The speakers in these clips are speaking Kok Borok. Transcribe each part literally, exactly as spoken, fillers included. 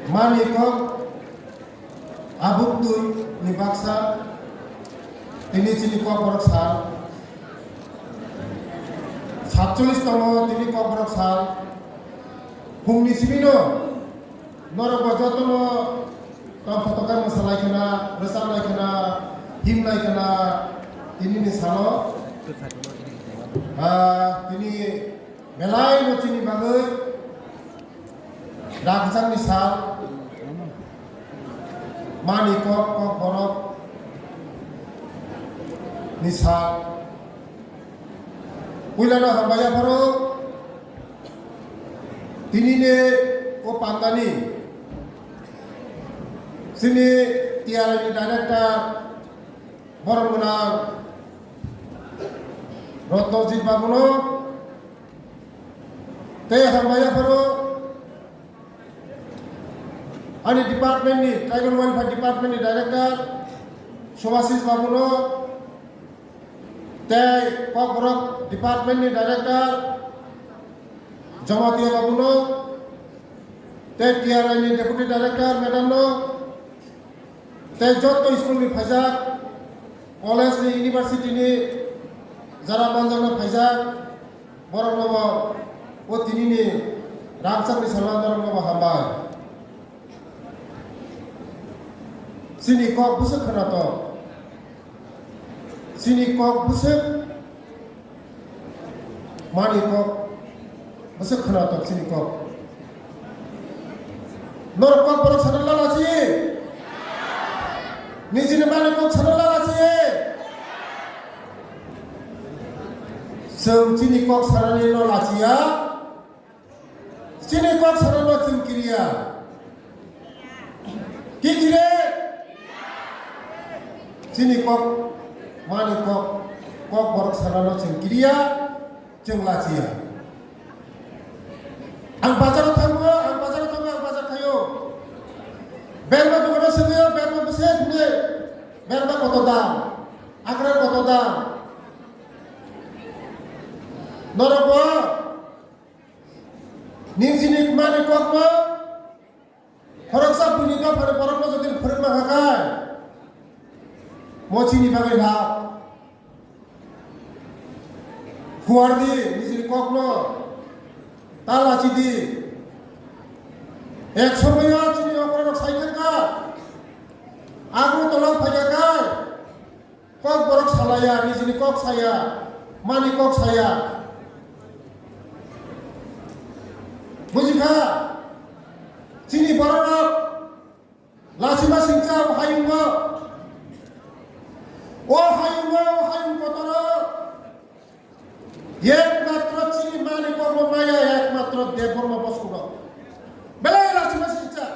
Mani kok abuktwi ni baksa tini chini Kokborok sal satcholish tamo tini Kokborok sal phungni simi no norok bo joto no tong photo khe mwsa lai khna, rwchap lai khna, him lai khna tini ni salo ah, tini belai no chini bagwi Rangchakni sal, mani kok, Kokborok ni sal. Puilano hambai yapharo, tinini o pandani chini T R I ni director borok gwnang Rotnojit babuno tei hambai yapharo ani department ni, Tribal Welfare Department ni director Subhasis babuno tei Kokborok department ni director Jamatia babuno tei T R I ni deputy director madam no tei joto school ni phaijak, college ni, university ni jara manjakna phaijak, borok no bo o tini ni Rangchakni salo norok no bo hambai. Chini kok bwswk khwnatok, chini kok bwswk mani kok bwswk khwnatok chini kok. Norok Kokborok sana lala si. Nijini mani kok sana lala si. Chwng chini kok sanani no lachiya. Chini kok sana no chwng kiriya. Kikire. Chini kok, mani kok, Kokborok sana no chwng kiriya, chwng lachiya. Ang bazaro thango, ang bazaro thango, ang bazar khayo. Berma dogano sogwi, berma bwswk hinwi, berma koto dam, akra koto dam. Norok bo nijini mani kokno khoroksa buini dophani borokno jodi phwrwngma kha khe, mo chini bagwi lak. Phuardi nijini kokno, ta lachidi. Ek somoyo chini okrarok sai thangkha, Agartala phaikha khe, Kokborok salaya, nijini kok saya, mani kok saya. Bujikha, chini bororok lachima singcha o hayungo, o hayungo, o hayung kotoro, ekmatro chini mani kokno maya, ekmatro Debbarma boskhorok. Belai lachima singcha.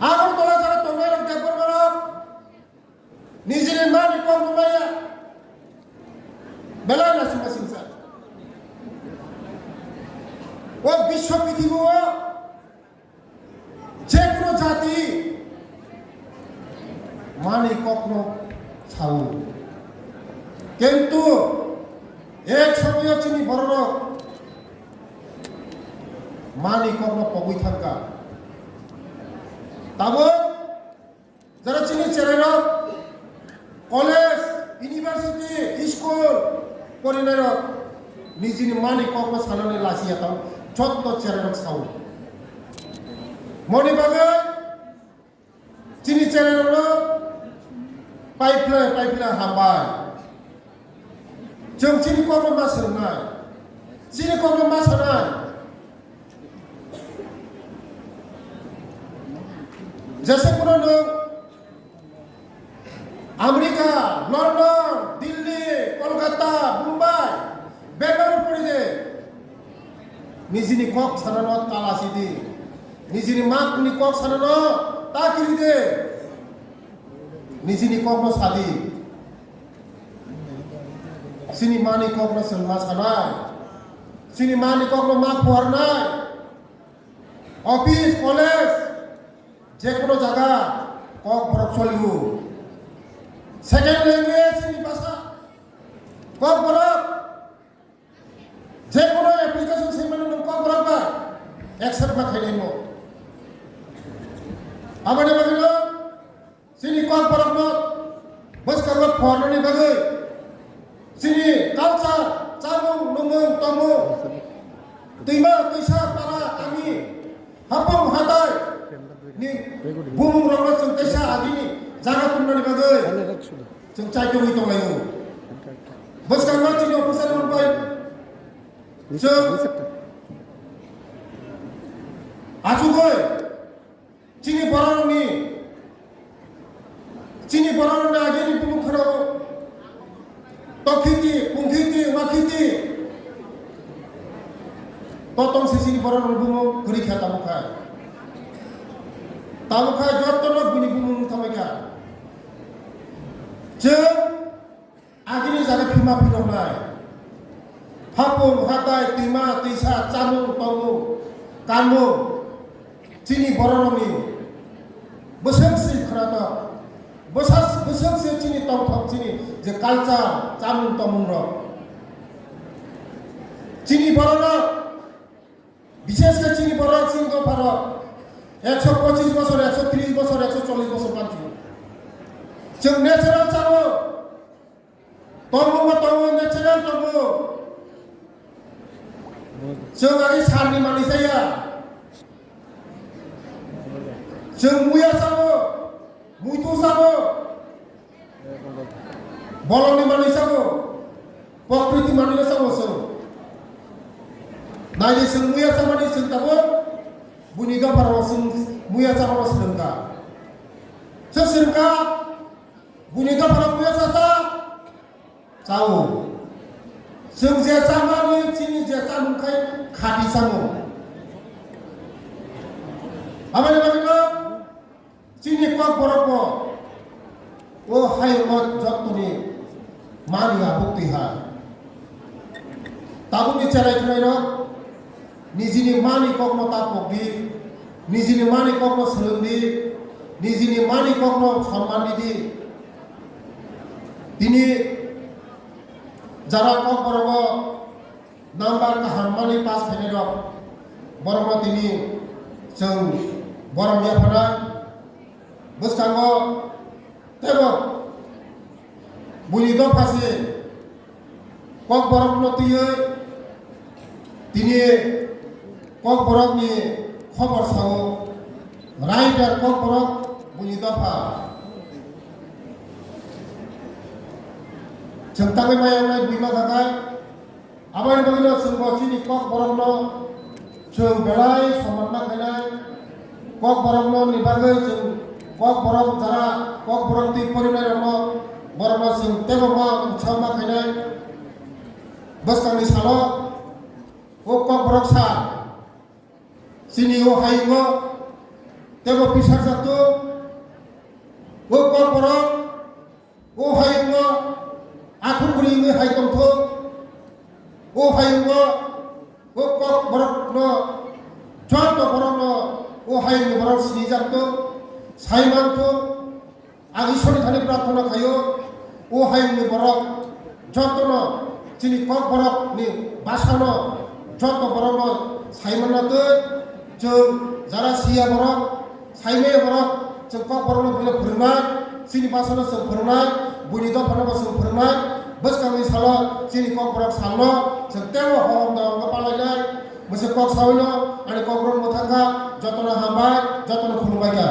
Agartala jara tongnairok Debbarmarok nijini mani kokno maya. Belai lachima singcha. O biswa prithibi o je kono jati mani kokno sao. Kintu ek somoyo chini bororok mani kokno pogwi thangkha. Tabuk jara chini cherairok college, university, school porinairok nijini mani kokno sanani lachiya tong, jotto cherairok sao. Moni bagwi chini cherairokno paiphle paiphle hambai. Chwng chini kokno ma swngnai, chini kokno ma sanai. Jesa kono nwng America, London, Delhi, Kolkata, Mumbai, Bangalore pori de, nijini kok sanano ta lachidi, nijini makni kok sanano ta kiridi, nijini kokno sadi. Chini mani kokno chwng ma sanai, chini mani kokno ma phuarnai, office, college, je kono jaga Kokborok cholio. Second language chini bhasha Kokborok. Je kono application sengmani nwng Kokborok ba sakma khainai mo. Aboni bagwino chini kok borokno bwskango phornani bagwi chini culture, chamung, nungmung, tongmung, twima, twisa, para, kami, hapung, hatai ni bumung rokno chwng kaisa agini jaga tubunani bagwi chwng chaitugwi tonglaio. Bwskango chini officer rok bai chwng achugwi chini bororokni, chini bororokni agini bumung kheno tokhiti, pungkhiti, wakhiti. To tongsi chini bororokni bumung kwrwi kha tamo kha. Tamo kha jottono bini bumung thamai kha. Chwng agini jaga phima phiroknai. Hapung, hatai, twima, twisa, chamung, tongmung, kanmung. Chini bororokni bwswk se khwnathok, bwswk, bwswk se chini tongthok, chini je culture, chamung tongmung rok. Chini bororok, bishesh khe chini bororok, chini dopharok ekso pochis bosor, ekso tris bosor, ekso chollis bosor mansi. Chwng natural chao. Tongo bo tongo, natural tongo. Chwng agi sarni manwi chaya. Chwng muya chao, muitu chao. Bolongni manwi chao, prokriti manwi chao chwng. Naidi chwng muya chamani chwng tabuk buini dopharo chwng muya chamano swrwngkha. Chwng swrwngkha. Buini dophano buya cha cha chao. Chwng je chamani, chini je chamung khai khati chamung. Aboni bagwino chini kok borok bo o hayungo jottoni mani abuk twi hai. Tabukni cherai khwnairok nijini mani kokno ta pokdi, nijini mani kokno swrwngdi, nijini mani kokno sonman ridi. Tini jara kokborogo number kaham mani pass khainairok, borokno tini chwng borom yapharnai. Bwskango teibo buini dopha se kokborokno twiwi tini kokborokni khobor sao. Rider kokborok buini dopha. Chwng tangwi maya wngnai buima khakai. Aboni bagwino chwng bo chini kokborokno chwng belai soman ma khainai. Kokborokno ni bagwi chwng kokborok jara kokborok twi porinai rokno borokno chwng teibo ma utsah ma khainai. Bwskangni salo o kokborok sa chini o hayungo teibo pisarjakto o kokborok. O hayungo akhur kwrwi wngwi hai tongthok. O hayungo o kokborokno, joto borokno o hayungni borok sinijak thok, sai man thok. Ang Ishwarni thani prarthana khaio, o hayungni borok jotono chini kokborokni bwsano joto borokno sai manna twi chwng jara siya borok, Saimaya borok chwng kokborokno boino phwrwngnai, chini bwsano chwng phwrwngnai, buini dophano bo chwng phwrwngnai, bwskangni salo chini kokborok salno chwng teibo hom dongno palainai, mwswk kok saoino ani kokborok mwthangkha, jotono hambai, jotono khulumbai kha.